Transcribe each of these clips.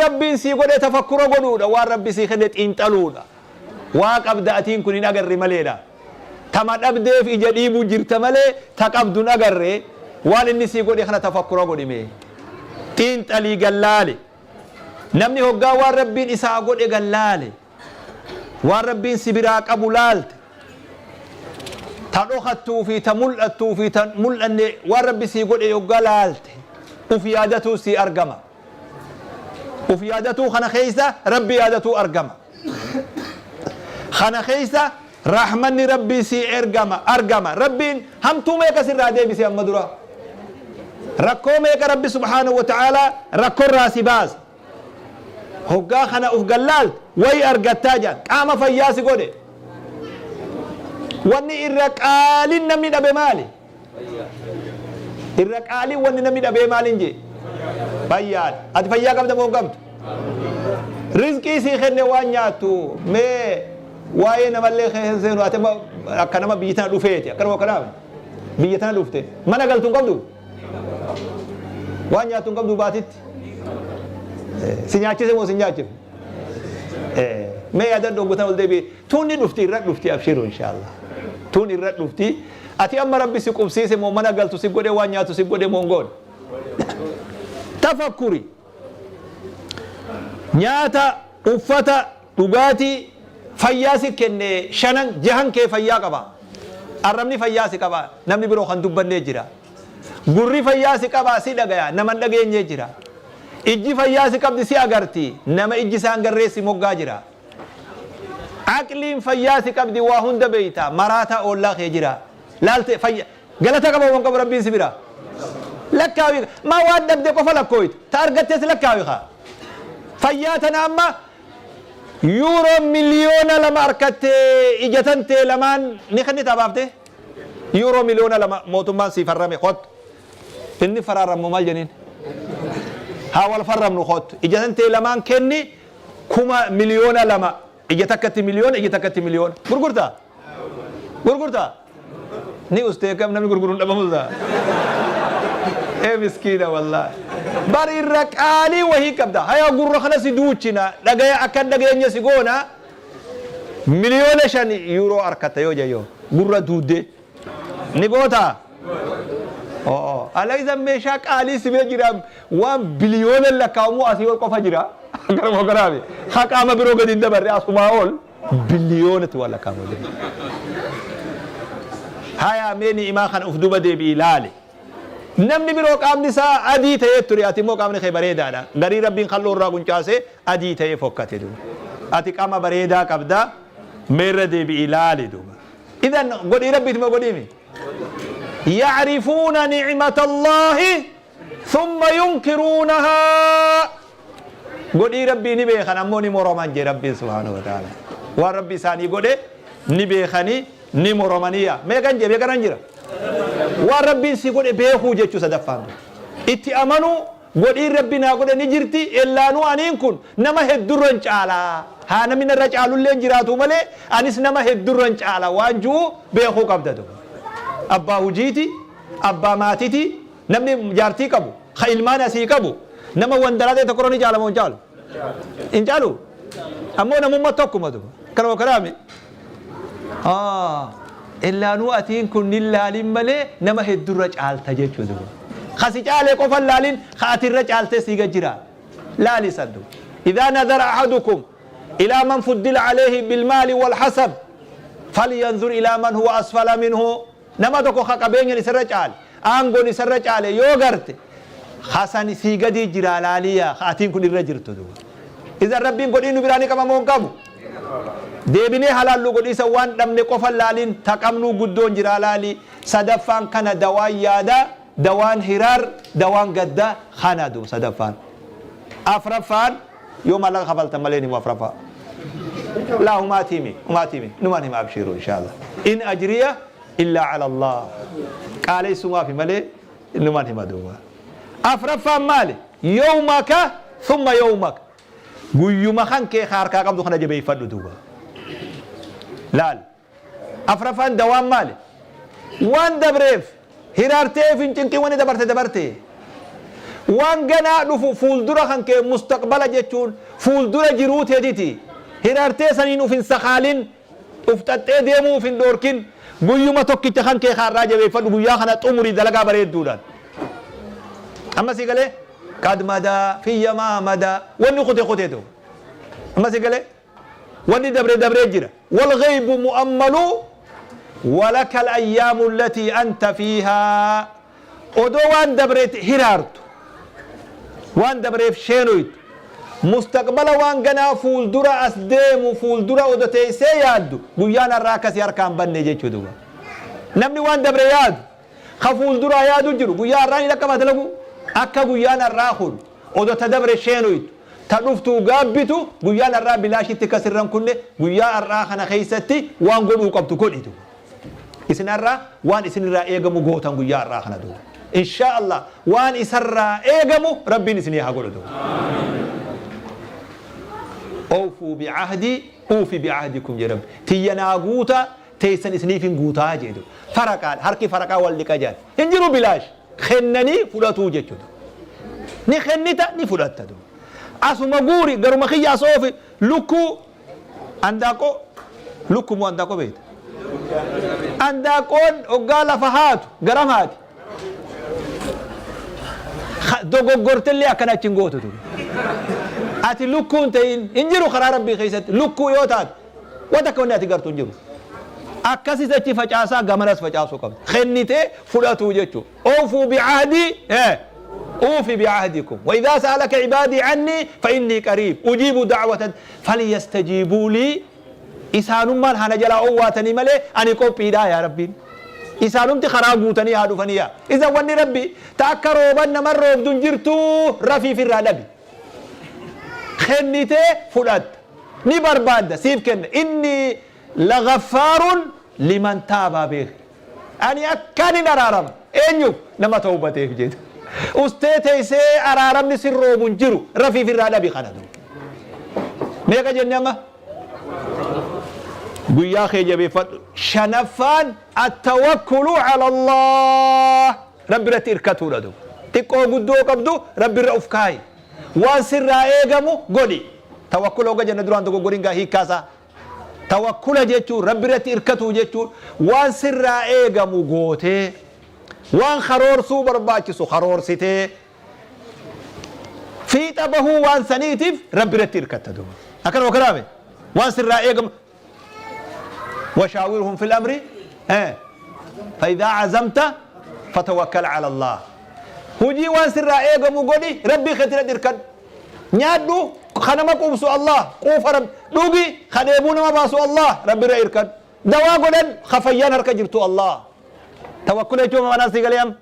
Rabbiin sii godhe tafakkura godhuudha. Waan Rabbi sii kenne xiinxaluudha. Waa qabda atiin kun hin agarre maleedha. Tama dhabdeef ija dhiibuu jirta malee ta qabdu hin agarre. Waan inni sii godhe kana tafakkura godhi mee. Xiinxalii gallaali. Namni hoggaa waan Rabbiin isaa godhe gallaale, waan Rabbiin si biraa qabu laalte, ta dhokattuu fi ta mul'attuu fi ta mul'anne waan Rabbi sii godhe hoggaa laalte, uf yaadatuu sii argama. Uf yaadatuu kana keessa Rabbi yaadatuu argama. Kana keessa rahmanni Rabbii sii ergama, argama. Rabbiin hamtuu meeqa sirraa deebise amma dura? Rakkoo meeqa Rabbi subhaanahu wa ta'aalaa rakkorraa si baase? Hoggaa kana uf gallaalte wayi argattaa jedhan. Qaama fayyaa si godhe. Wanni irra qaaliin namni dhabe maali? Irra qaaliin wanni namni dhabee maaliin jee? Fayyaadha. Ati fayyaa qabda moo hin qabdu? Rizqii sii kenne waan nyaattu mee waa'ee namallee keessa hin seenu ati amma akka nama biyya tana dhufeeti akkanuma akkanaaf biyya tana dhufte mana galtu hin qabdu waan nyaattu hin qabdu baatitti si nyaachise moo si hin nyaachifne? Mee yaadadhu hoggutan ol deebi'e Tun ni dhufti irra dhufti abshiru inshallah tun irra dhufti ati amma rabbi si qubsiise moo mana galtu si godhe waan nyaatu si godhe moo hin goone tafakkuri nyaata uffata dhugaatii fayyaa si kenne shanan jahan kee fayyaa qaba arrabni fayyaa si qaba namni biroo kan dubbannee jira gurri fayyaa si qaba si dhagaya nama hin dhageenyee jira ijji fayyaa si qabdi si agarti nama ijji isaan garree si moggaa jira Aqliin fayyaa si qabdi waa hunda beeyta maraataa oollaa kee jira laalte fayya galata qaba moo hin qabu rabbiin si bira lakkaawi maa waan dhabde qofa lakkooyta ta argattes lakkaawi kaa fayyaa tana amma yuuroo 2,000,000 arkatte ija tantee lamaan ni kennitaa baaftee yuuroo 2,000,000 mootummaan sii farrame kottu inni faraarrammu maal jeniin haa wal farramnu kottu ija tantee lamaan kenni 2,000,000 ija takkatti miliyoona ija takkatti miliyoona gurgurtaa gurgurtaa ni ustee kam namni gurguruun dhabamu ta'a ee miskiina wallaahi bar irra qaalii wahii qabda haya gurra kana si duuchina dhagaya akka hin dhageenye si goona 5,000,000 yuuroo arkatta yoo jayyoo gurra duuddee Ni gootaa? Oo. Alaysa meeshaa qaalii si bira jira waan biliyoonan lakkaa'amu asii ol qofa jira. Garuma garaami. Ha qaama biroo gadi hin dabarre asumaa ol biliyoonatti waan lakkaa'amu jira. Hayaa mee ni'imaa kana uf duba deebi'i ilaali. Namni biroo qaamni isaa adii ta'ee ture ati immoo qaamni kee bareedaadha. Garii Rabbiin kalloo irraa quncaasee adii ta'ee fokkate duuba. Ati qaama bareedaa qabda mee irra deebi'i ilaali duuba. Idan godhii Rabbiiti moo godhii mi? Ya'rifuuna ni'mata Allaahi thumma yunkiruunahaa. Godhii Rabbii ni beekan ammoo ni moroman jee Rabbiin subhaanahu wa ta'ala. Waan Rabbi isaanii godhe ni beekanii ni moromanii yaa. Meeqan jee meeqanan jira? Waan Rabbiin si godhe beekuu jechuu sadaffaan. Itti amanuu Godhiin Rabbi naa godhe ni jirti, ellaanuu aniin kun nama heddurran caala, haa namni narra caalulleen jiraatuu malee anis nama heddurran caala waan ju'u beekuu qabda duuba. Abbaa hujiiti, abbaa maatiti, namni jaartii qabu, ka ilmaan asii qabu, nama wandaraa ta'e tokkorra ni caala moo hin caalu? Hin caaluu? Ammoo namumma tokkuma duuba. Kanuma kanaami. Ellaanuu atiin kun nin laalin malee nama heddurra caalta jechuu duuba. Ka si caale qofa hin laalin ka ati irra caaltee sii gad jira. Laali san duuba. Idhaa nadhara ahadukum ilaa man fuddila alayhi bilmaali wal hasab falyanzur ilaa man huwa asfala minhu. Nama tokko ka qabeenyan isarra caale, aangoon isarra caale yoo garte ka sani sii gadii jiraa laaliya ka atiin kun irra jirtu duuba. Idan Rabbiin godhii nu biraa ni qaba moo hin qabu? Deebinee haa laalluu godhiisa waan dhabne qofa hin laalin ta qabnuu guddoon jiraa laali. Sadaffaan kana dawaan yaadaa, dawaan hiraar, dawaan gaddaa kana duuba sadaffaan. Afraffaan yoo maallaqa kafaltan malee hin himu afraffaa. Laa humaatii mi humaatii mi numaan hima abshiiru inshaallah. In ajriya illaa ala Allah. Qaaleessumaafi malee numaan hima duuba. Afraffaan maali? Yawmaka thumma yawmaka. Guyyuma kan kee ka harkaa qabdu kana jabeeffadhu duuba. Laal. Afraffaan dawaan maali? Waan dabreef hiraartee hin cinqin wanni dabarte dabarte. Waan ganaa dhufu fuuldura kan kee mustaqbala jechuun fuuldura jiruu teetiti. Hiraartee saniin uf hin sakaalin, uf xaxxee deemuu uf hin dhoorkin. Guyyuma tokkicha kan kee kaarraa jabeeffadhu, guyyaa kana xumuri dalagaa bareedduudhaan. Amma sii galee? Qad madaa fiyya maa madaa, wanni kute kuteetu. Amma sii galee? Wanni dabre dabree jira. Wal ghaybu mu'ammalu walaka al-ayyaamu allatii anta fiihaa. Odoo waan dabreetti hiraartu, waan dabreef sheenoytu, mustaqbala waan ganaa fuuldura as deemu fuuldura odo teessee yaaddu, guyyaan har'aa akka si harkaa hin banne jechuu duuba. Namni waan dabre yaadu, ka fuulduraa yaadu jiru, guyyaa har'aa ni dhaqqabaa dalaguu? Akka guyyaan har'aa kun odo ta dabre sheenoytu, ta dhuftuu gaabbitu, guyyaan har'aa bilaashitti akka sirra hin kunne, guyyaa har'aa kana keessatti waan godhuu qabdu godhi duuba. Isin har'a waan isinirraa eegamu gootan guyyaa har'aa kana duuba. Inshaa Allah waan isarraa eegamu Rabbiin isinii haa godhu duuba. Awfuu bi'ahdii uufi bi'ahdikum jedhe Rabbi. Tiyya naa guutaa, teessan isiniifin guutaa jedhe duuba. Faraqaadha, harki faraqaa wal dhiqa jedhan. Hin jiru bilaash. Kennanii fudhatuu jechuudha. Ni kennita, ni fudhatta duuba. Asuma guuri, garuma kiyya as oofi, lukkuu Andaaqqoo, lukku moo andaaqqoo beekta? Andaaqqoon hoggaa lafa haatu garam haati? Dogoggortellee akkana achi hin gootu ture. Ati lukkuu hin ta'in, hin jiru karaa Rabbii keessatti lukkuu yoo taate waan takka wanni ati gartu hin jiru. Akkasis achi facaasaa gamanas facaasuu qabda. Kennitee fudhatuu jechuudha. Awfuu bi'ahdii uufi bi'ahdikum wa idhaa sa'alaka ibaadii annii fa innii qariib ujiibu da'wata falyastajiibuu lii, isaanummaan haa na jalaa owwaatanii malee ani qophiidhaa yaa Rabbiin. Isaanumti karaa guutanii haa dhufanii yaa. Iza wanni Rabbi ta akka rooban naman roobdu hin jirtuu, rafiif irraa dhabi. Kennitee fudhatta. Ni barbaadda, siif kenna. Inni lagaffaarun liman taabaa beeki. Ani akkaanin araarama. Eenyuuf? Nama tawbateef jedhe. Ustee teessee araaramni sin roobu hin jiru. Rafiif irraa dhabi kana duuba. Meeqa jenne amma? Guyyaa kee jabeeffadhu. Shanaffaan attawakkulu ala Allah. Rabbi irratti irkatuudha duuba. Xiqqoo guddoo qabdu Rabbi irra uf kaayi. Waan sirraa eegamu godhi. Tawakkula hogga jenne duraan dogoggorin gaa hiikkaasaa. Tawakkula jechuun Rabbi irratti irkatuu jechuun waan sirraa eegamu gootee, waan karoorsuu barbaachisu karoorsitee, fiixa bahuu waan saniitiif Rabbi irratti irkatta duuba. Akkana wakkanaame waan sirraa eegamu washaawirhum fil amri fa idhaa azamta fatawakkal ala Allah. Hujii waan sirraa eegamu godhi, Rabbii keetti irratti irkadhu. Nyaadhu, ka nama quubsu Allah, quufa Rabbi. Dhugi, ka dheebuu nama baasu Allah, Rabbi irra irkadhu. Dawaa godhadhu, ka fayyaan harka jirtu Allah. Tawakkula jechuun maanaa sii galee amma.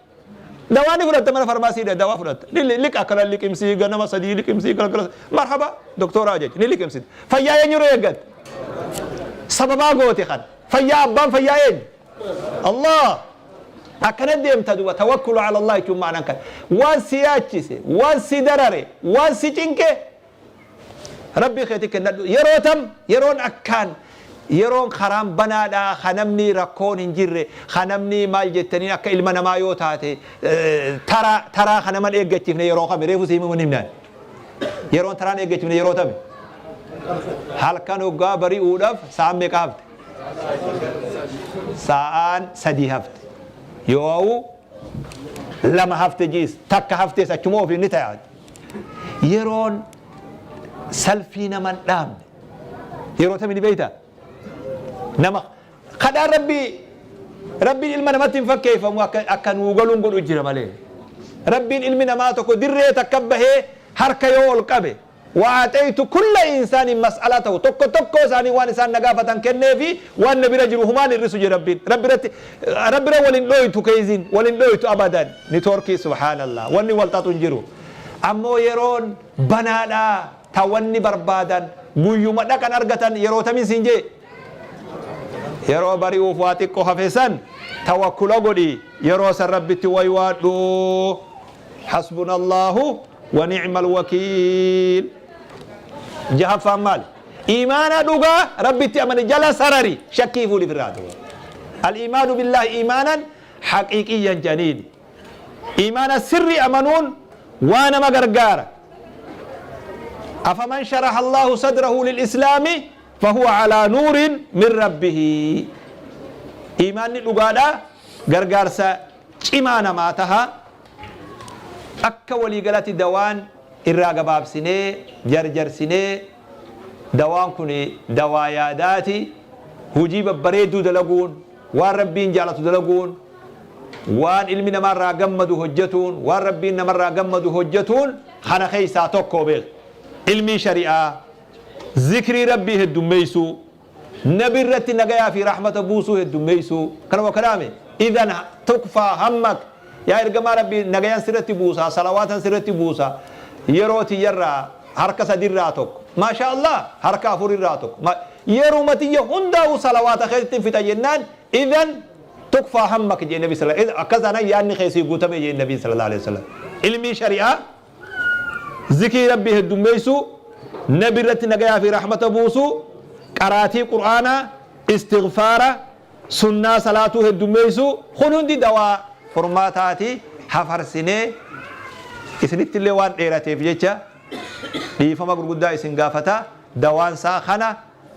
Dawaa ni fudhatta, mana farmaasii dawaa fudhatta. Ni liqa akkana liqimsii, ganama sadii liqimsii, galgala marhaba doktora jechuun ni liqimsiti. Fayyaa eenyurra eeggatte? Sababaa goote kana. Fayyaa, abbaan fayyaa eenyu? Allah. Akkana deemta duba, tawakkulu ala Allah jechuun ma'anaan kana. Waan si yaachise, waan si darare, waan si cinqe Rabbii keetti kennadhu. Yeroo tam yeroon akkaan yeroon karaan banaadha, ka namni rakkoon hin jirre, ka namni maal jettaniin akka ilma namaa yoo taate taraa taraa ka naman eeggachiifne yeroo kami? Reefu si himuun himnaan. Yeroon taraan eeggachiifne yeroo tami? Halkan hoggaa bari'uudhaaf sa'aan meeqa hafte? Sa'aan 3 hafte. Yoo 2 hafte jiis takka haftees achuma ofiin ni ta'a. Yeroon salfii nama hin dhaabne yeroo tami ni beektaa? Nama kadhaan Rabbii, Rabbiin ilma namatti hin fakkeeffamu, akka nuu galuun godhu jira malee. Rabbiin ilmi namaa tokko dirree takka bahee harka yoo ol qabe, wa'axeeytu kulla insaanin mas'alatahu, tokko tokkoo isaanii waan isaan na gaafatan kenneefi waan na bira jiru humaan hir'isu jedhe Rabbiin. Rabbi irratti Rabbi irra wal hin dhooytu, keeyziin wal hin dhooytu abadan, nitoorkii subhaanallah wanni wal xaxu hin jiru. Ammoo yeroon banaadha, ta wanni barbaadan guyyuma dhaqan argatan yeroo tamiin siin jee? Yeroo bari'uuf waa xiqqo hafe san tawakkula godhi, yeroo san Rabbitti waywaadhu. Hasbunallahu wa ni'mal wakiil. Jahaffaan maali? Iimaana dhugaa Rabbitti amani, jala sarari, shakkii fuudhi firraa duuba. Al-iimaanu billaahi iimaanan haqiiqiyyan janiini. Iimaana sirrii amanuun Waa nama gargaara. Afaman sharaha Allaahu sadrahu lil-islaami fahuwa calaa nuurin min rabbihi. Iimaanni dhugaadhaa gargaarsa cimaa namaa taha. Akka waliigalatti dawaan irraa gabaabsinee jarjarsinee dawaan kun dawaa yaadaati. Hujii babbareedduu dalaguun, waan Rabbiin jaalatu dalaguun, waan ilmi namaa irraa gammadu hojjatuun, waan Rabbiin namarraa gammadu hojjatuun kana keessaa tokko beeki. Ilmii shari'aa, zikrii Rabbii heddummeessuu, Nabi irratti nagayaa fi rahmata buusuu heddummeessuu. Kanuma kanaami. Idhan tukfaa hammak yaa ergamaa Rabbii nagayan sirratti buusa, salawaatan sirratti buusa. Yeroo tiyyarraa harka sadirraa tokko. Maashaa Allah harka afurirraa tokko. Yeruma tiyya hundaa'uu salawaata keessatti fixa jennaan Idhan tukfaa hammak jee nabi sala akkas taanaan yaadni kee sii guutame jee nabiin sallallahu alaihi wasallam. Ilmii shari'aa, zikrii Rabbii heddummeessuu, nabi irratti nagayaa fi rahmata buusuu, qaraatii qur'aanaa, istighfaara, sunnaa salaatuu heddummeessuu kun hundi dawaa furmaataati. Hafarsinee isinitti illee waan dheerateef jecha dhiifama gurguddaa isin gaafata. Dawaan isaa kana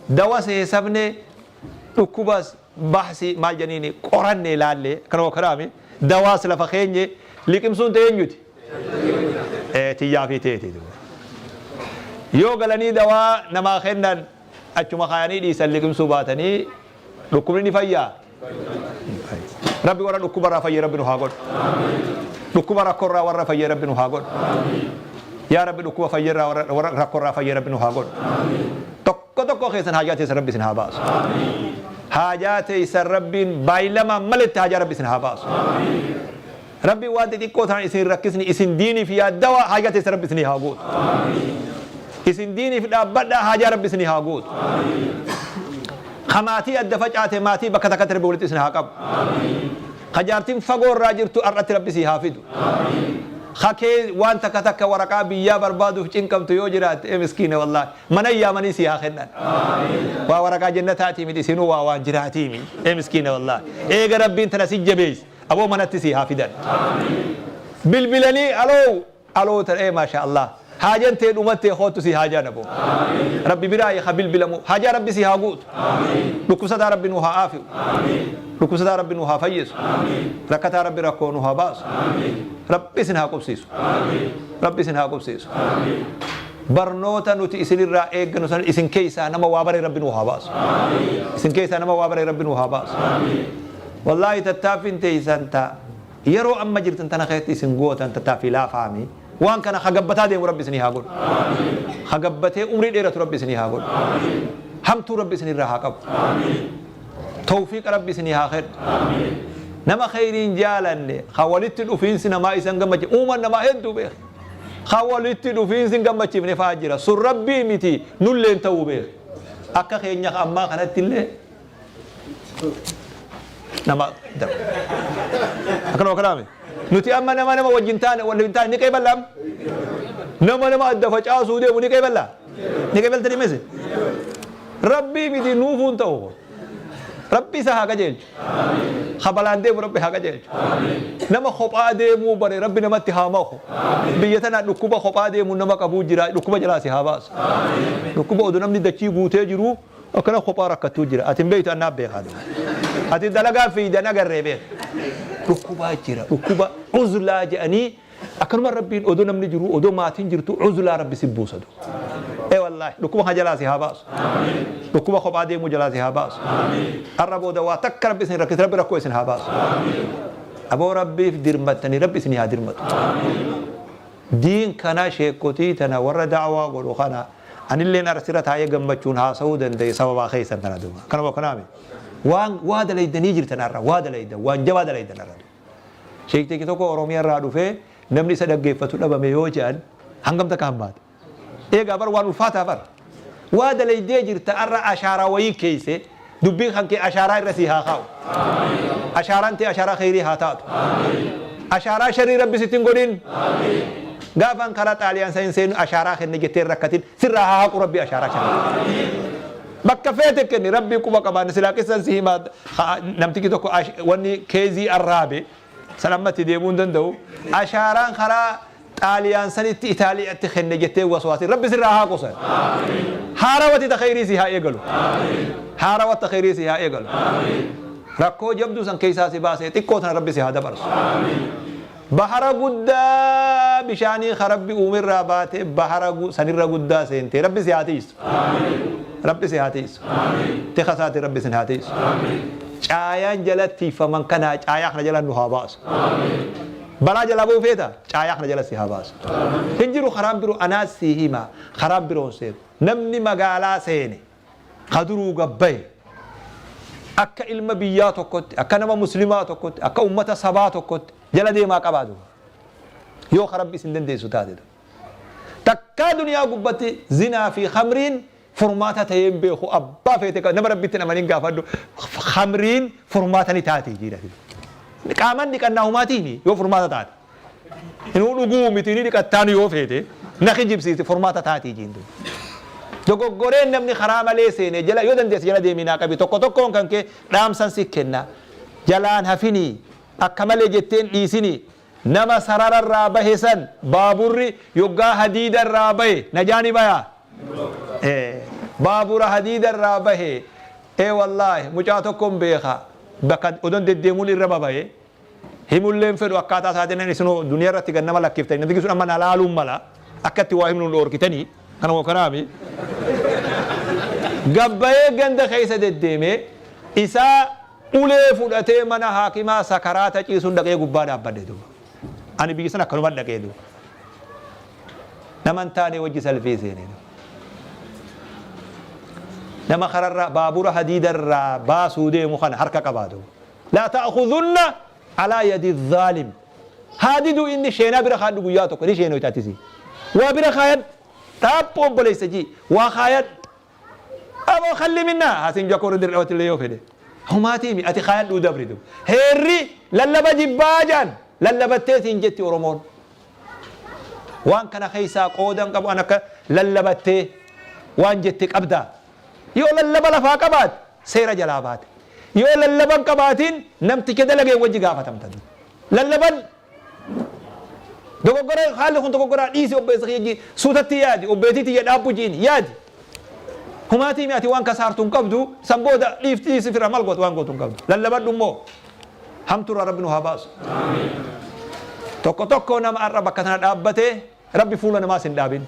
dawa seesafne Dhukkubas bahsi maal janiini qoranne laalle kanuma kanaami dawaas lafa keenye liqimsuun ta eenyuti? Tiyyaa fi teeti. Yoo galanii dawaa namaa kennan achuma kaayanii dhiisan liqimsuu baatanii dhukkubni ni fayyaa? Rabbi warra dhukkubarraa fayye Rabbi nu haa godhu. Dhukkuba rakkoorraa warra fayye Rabbi nu haa godhu. Yaa Rabbi dhukkuba fayyerraa warra rakkoorraa fayye Rabbi nu haa godhu. Tokko tokkoo keessan haajaa teessan Rabbi isin haa baasu. Haajaa teessan Rabbiin baay'ilamaan maletti haajaa Rabbi isin haa baasu. Rabbiin waan xixiqqoo tanan isin hin rakkisni, isin diiniif yaaddawa, haajaa teessan Rabbi isinii haa guutu. Isin diiniif dhaabbadhaa, haajaa Rabbi isinii haa guutu. Ka maatii adda facaate maatii bakka takkatti Rabbi walitti isin haa qabu. Ka jaartiin fagoo irraa jirtu har'atti Rabbi sii haa fidu. Ka kee waan takka takka waraqaa biyyaa barbaaduuf cinqamtu yoo jiraatte ee miskiina wallaahi mana yaamanii sii haa kennan. Waa waraqaa jannataatii miti, isinuu waa waan jiraatii mi ee miskiina wallaahi. Eega Rabbiin tana si jabeesse aboo manatti sii haa fidan. Bilbilanii aloo aloo tan ee maashaa Allah haajan tee dhumattee koottu sii haa jaan aboo. Rabbi biraa ha bilbilamu, haajaa Rabbi sii haa guutu. Dhukkubsataa Rabbi nu haa aafi'u. Dhukkubsataa Rabbi nu haa fayyisu. Rakkataa Rabbi rakkoo nu haa baasu. Rabbi isin haa qubsiisu. Rabbi isin haa qubsiisu. Barnoota nuti isinirraa eegganu san isin keessaa nama waa bare Rabbi nu haa baasu. Isin keessaa nama waa bare Rabbi nu haa baasu. Wallaahi tattaaffiin teessan ta yeroo amma jirtan tana keessatti isin gootan tattaaffii laafaami. Waan kana ka gabbataa deemu Rabbi isinii haa godhu. Ka gabbatee umrii dheeratu Rabbi isinii haa godhu. Hamtuu Rabbi isinirraa haa qabu. Tawfiiqa Rabbi isinii haa kennu. Nama kheyriin jaalanne ka walitti dhufiinsi namaa isan gammachiifne uuman namaa hedduu beeka. Ka walitti dhufiinsi hin gammachiifne fa'aa jira. Sun Rabbii miti nulleen ta'uu beeka. Akka keenya ka ammaa kanatti illee nama darba. Akkanuma kanaami. Nuti amma nama nama wajjin taane waliin taane ni qeeballa amma. Nama nama adda facaasuu deemu ni qeeballa. Ni qeebaltanii mese. Rabbii miti nuufuu hin ta'u. Rabbi isa haa qajeelchu. Ka balaan deemu Rabbi haa qajeelchu. Nama kophaa deemuu bare Rabbi namatti haa maku. Biyya tana dhukkuba kophaa deemu nama qabuu jira, dhukkuba jalaa si haa baasu. Dhukkuba oduu namni dachii guutee jiru akkana kophaa rakkattuu jira. Ati hin beektu, annaa beekaa. Ati dalagaa fiidan agarree beek. Dhukkubaa jira, dhukkuba uzlaa jedhanii akkanuma Rabbiin odoo namni jiru, odoo maatiin jirtu uzlaa Rabbi si buusa duuba. Ee wallaahi dhukkuba kana jalaa si haa baasu. Dhukkuba kophaa deemuu jalaa si haa baasu. Har'a booda waa takka Rabbi isin rakkise, Rabbi rakkoo isin haa baasu. Aboo Rabbiif dirmattanii Rabbi isinii haa dirmatu. Diin kana sheekkotii tana warra da'waa godhu kana anilleen arsira taa'ee gammachuun haasa'uu danda'e sababaa keessan kana duuba. Kanuma kanaami. Waan waa dalaydanii jirtan har'a, waa dalaydan, waan jabaa dalaydan har'a. Sheektichi tokko Oromiyaa irraa dhufee namni isa dhaggeeffatu dhabame yoo jedhan hangam takka hammaata. Eegaa bar waan ulfaataa bar. Waa dalaydee jirta har'a, ashaaraa wayii keeyse dubbiin kan kee ashaaraa irra sii haa kaa'u. Ashaaraan tee ashaaraa kheyrii haa taatu. Ashaaraa sharrii Rabbi sitti hin godhin. Gaafaan karaa Xaaliyaan san hin seenu ashaaraa kenne jettee hin rakkatin, sirraa haa haqu Rabbi ashaaraa sharrii. Bakka feete kenni, Rabbii quba qabaanne silaa qissan si himaa. Namtichi tokko wanni keezii arraabe san amma itti deebi'uu hin danda'u. Ashaaraan karaa Xaaliyaan sanitti Itaaliyaatti kenne jettee waswaasin. Rabbi sirraa haa qusan. Haarawatti ta kheyrii si haa eegalu. Haarawatti ta kheyrii si haa eegalu. Rakkoo jabduu san keessaa si baasee xiqqoo tana Rabbi si haa dabarsu. Bahara guddaa bishaanii ka Rabbi uumerraa baatee bahara sanirra guddaa seentee Rabbi si haa tiisu. Rabbi si haa tiisu. Tika isaatiin Rabbi isin haa tiisu. Caayaan jala tiifaman kanaa caayaa kana jala nu haa baasu. Balaa jalaa ba'uu feeta? Caayaa kana jala si haa baasu. Hin jiru karaan biroo anaas sii hima karaan biroo hin seenu. Namni magaalaa seene ka duruu gad bahe akka ilma biyyaa tokkotti, akka nama muslimaa tokkotti, akka ummata sabaa tokkotti jala deemaa qabaa duuba. Yoo ka Rabbi isin dandeessu taate duuba. Takkaa duniyaa gubbatti zinaa fi khamriin furmaata ta'ee hin beeku abbaa feete nama Rabbitti hin amanin gaafadhu khamriin furmaata ni taati jiidha. Qaaman dhiqannaa humaatiimi yoo furmaata taate. Inuu dhuguu miti ni dhiqattaanu yoo feete na kijibsiisi furmaata taatii jiin duuba. Dogoggoreen namni karaa malee seene jala yoo dandeesse jala deemii naa qabi tokko tokkoon kan kee dhaamsan si kenna. Jalaan hafinii akka malee jetteen dhiisinii nama sarara irraa bahe san baaburri yoggaa hadiida irraa bahe najaa ni bayaa? Ee baabura hadiida irraa bahe ee wallaahi mucaa tokkon beeka bakka odon deddeemuun irra babaye Himullee hin fedhu akkaataa isaatiin inni isinoo duniyaa irratti gad nama lakkiftanii namtichi sun amma na laaluun mala akka itti waa himnu nu dhoorkitanii kanuma kanaami. Gabbayee ganda keessa deddeemee isaa ulee fudhatee mana haakimaa sakaraata ciisuun dhaqee gubbaa dhaabbadhe duuba. Ani biyya sana akkanuma dhaqee duuba. Nama hin taane wajji salfii seenee duuba. Nama kararraa baabura hadiidarraa baasuu deemu kana harka qabaa duuba. Laa ta'khudhunna alaa yadi zaalim. Haa diduu inni sheenaa bira kaadhu guyyaa tokko ni sheenoyta atisi. Waa bira kaayadhu. Dhaaphu obboleessa jii. Waa kaayadhu. Aboo kalli minnaa haasin jakoo irra dirqamatti illee yoo fedhe. Humaatiimi ati kaayadhuu dabri du. Heerri lallaba jibbaa jaan lallabattee siin jetti Oromoon. Waan kana keessaa qoodan qabu an akka lallabattee waan jette qabdaa. Yoo lallaba lafaa qabaate seera jalaa baate. Yoo lallaba hin qabaatiin namticha dalageen wajji gaafatamta. Lallaban dogoggora haalli kun dogoggoraa dhiisi obboleessa kiyya jii suutatti yaadi obboleettii tiyya dhaabbu jiin yaadi. Humaatii mi ati waan kasaartu hin qabdu san booda dhiifti dhiisi firra maal gootu waan gootu hin qabdu. Lallabadhu immoo hamtuurraa rabbi nu haa baasu. Tokko tokko nama har'a bakka tana dhaabbatee Rabbi fuula namaa sin dhaabin.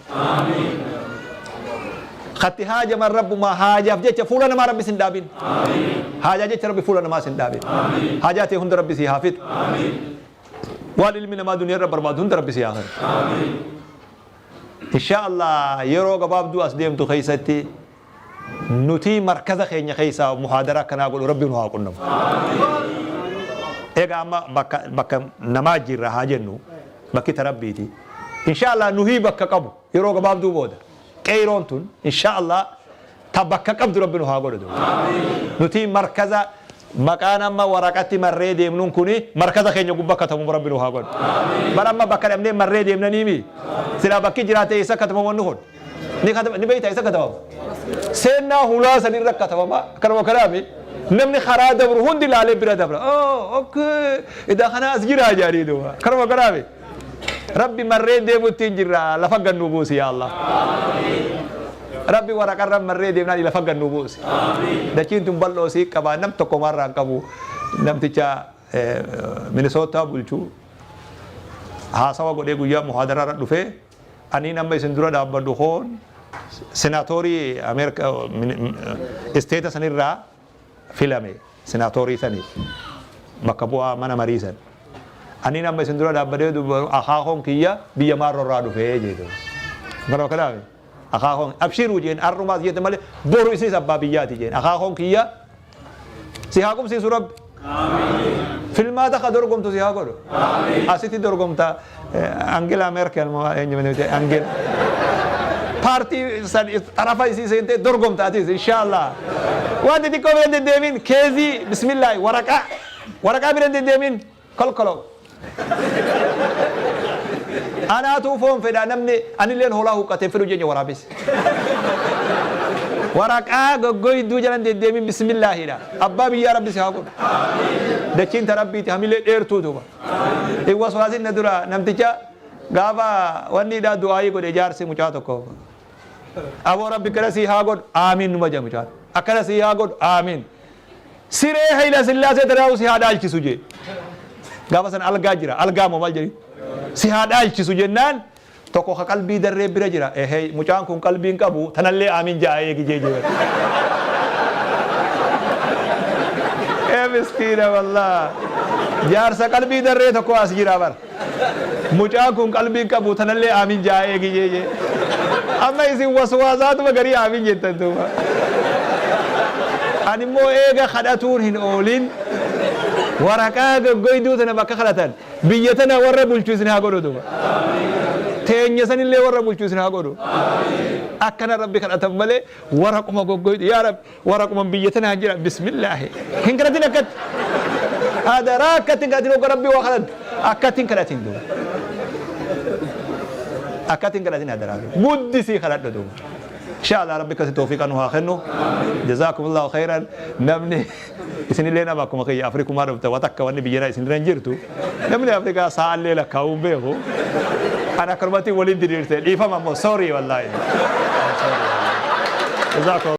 Katti haajaman Rabbumaa haajaaf jecha fuula namaa Rabbi sin dhaabin. Haajaa jecha Rabbi fuula namaa sin dhaabin. Haajaa tee hunda Rabbi sii haa fixu. Waan ilmi namaa duniyaa irra barbaadu hunda Rabbi sii haa kennu. Inshaa Allah yeroo gabaabduu as deemtu keessatti Nutii markaza keenya keessaa muhaadaraa akkanaa godhu Rabbi nu haa qunnamu. Egaa amma bakka bakka namaa jirra haa jennu bakki ta Rabbiiti. Inshaa Allah nuhii bakka qabu yeroo gabaabduu booda qeeyroon tun inshaa Allah ta bakka qabdu Rabbi nu haa godhu. Nutii markaza maqaan amma waraqatti marree deemnuun kuni markaza keenya gubba katabamu Rabbi nu haa godhu. Bar amma bakka dhabnee marree deemnaniimi silaa bakki jiraate eessa katabamu wanni kun? Ni kataba ni beektaa isa katabama. Seennaa hulaa sanirra katabama akkanuma kanaami namni karaa dabru hundi laalee bira dabra. Oh okay idaa kana as jiraa jedhanii duuba akkanuma kanaami. Rabbi marree deemutti hin jirra lafa gannuu buusi yaa Allah. Rabbi waraqarra marree deemnaan lafa gannuu buusi. Dachiin tun bal'oo sii qaba nam tokko marraa hin qabu namticha Minisootaa bulchu haasawa godhee guyyaa muhaadaraarra dhufee Aniin amma isin dura dhaabbadhu koon senaatoorii Ameerika isteeta sanirraa filame senaatoorii sani bakka bu'aa mana marii san. Aniin amma isin dura dhaabbadee dubbadu akaakoon kiyya biyya maarroo irraa dhufee jedhu. Kanuma kanaaf akaakoon abshiiruu jeen har'umaas jette malee boru isinis abbaa biyyaati jeen akaakoon kiyya Si haa qubsiisu Rabbi. Filmaata ka dorgomtu si haa godhu. Asitti dorgomta Angela Merkel moo eenyu miti Angela. Paartii san xarafa isii seentee dorgomta atis inshaallah. Waan xixiqqoo bira hin deddeemin keezii bismillaahi waraqaa waraqaa bira hin deddeemin. Kolkolow. Anaatuu foon fedha namni anilleen hoolaa huqqate hin fedhu jecha waraabessi. Waraqaa goggoyduu jalan deddeemin bismillaahidha. Abbaa biyyaa rabbi si haa godhu. Dachiin ta rabbiiti hamilee dheertuu duuba. Hin waswaasin na dura namticha Gaafa wanni dha du'aayii godhe jaarsi mucaa tokko. Aboo Rabbi akkana sii haa godhu, aamiin numa jedha mucaan. Akkana sii haa godhu, aamiin. Siree Hayila Sillaasee tanaa'u si haa dhaalchisu jee. Gaafa san algaa jira, algaa moo maal jedhi? Si haa dhaalchisu jennaan tokko ka qalbii darree bira jira. Ehey, mucaan kun qalbii hin qabu, tanallee aamiin ja'a eegi jee jee. Ee miskiina wallah. Jaarsa qalbii darree tokko as jira bar. Mucaan kun qalbii hin qabu, tanallee aamiin ja'a eegi jee jee. Amma isin waswaasaatuma garii aamiin jettan duuba. Ani immoo eega kadhatuun hin oolin, waraqaa goggoyduu tana bakka kadhatan, biyya tana warra bulchu isin haa godhu duuba. Teenya sanillee warra bulchu isin haa godhu. Akkana Rabbi kadhatan malee waraquma goggoydu, yaa Rabbi, waraquma biyya tanaa jira, bismillaahi. Hin kadhatin akkatti. Hadaraa akkatti hin kadhatin, hogga Rabbi waa kadhattu. Akkatti hin kadhatin duuba. Akkatti hin kadhatin hadaraa duuba. Guddisii kadhadhu duuba. Insha Allah Rabbi akkasi tawfiiqa nu haa kennu. Jazaakumullahu khairan. Namni isinillee nama akkuma kiyya Afrikumaa dhufte, wa takka wanni biyya isin irra hin jirtu. Namni Afrikaa sa'allee lakkaa'uu hin beeku. Ana akkanumatti waliin diriirte, dhiifama immoo, sorry wallahi. Jazaakum.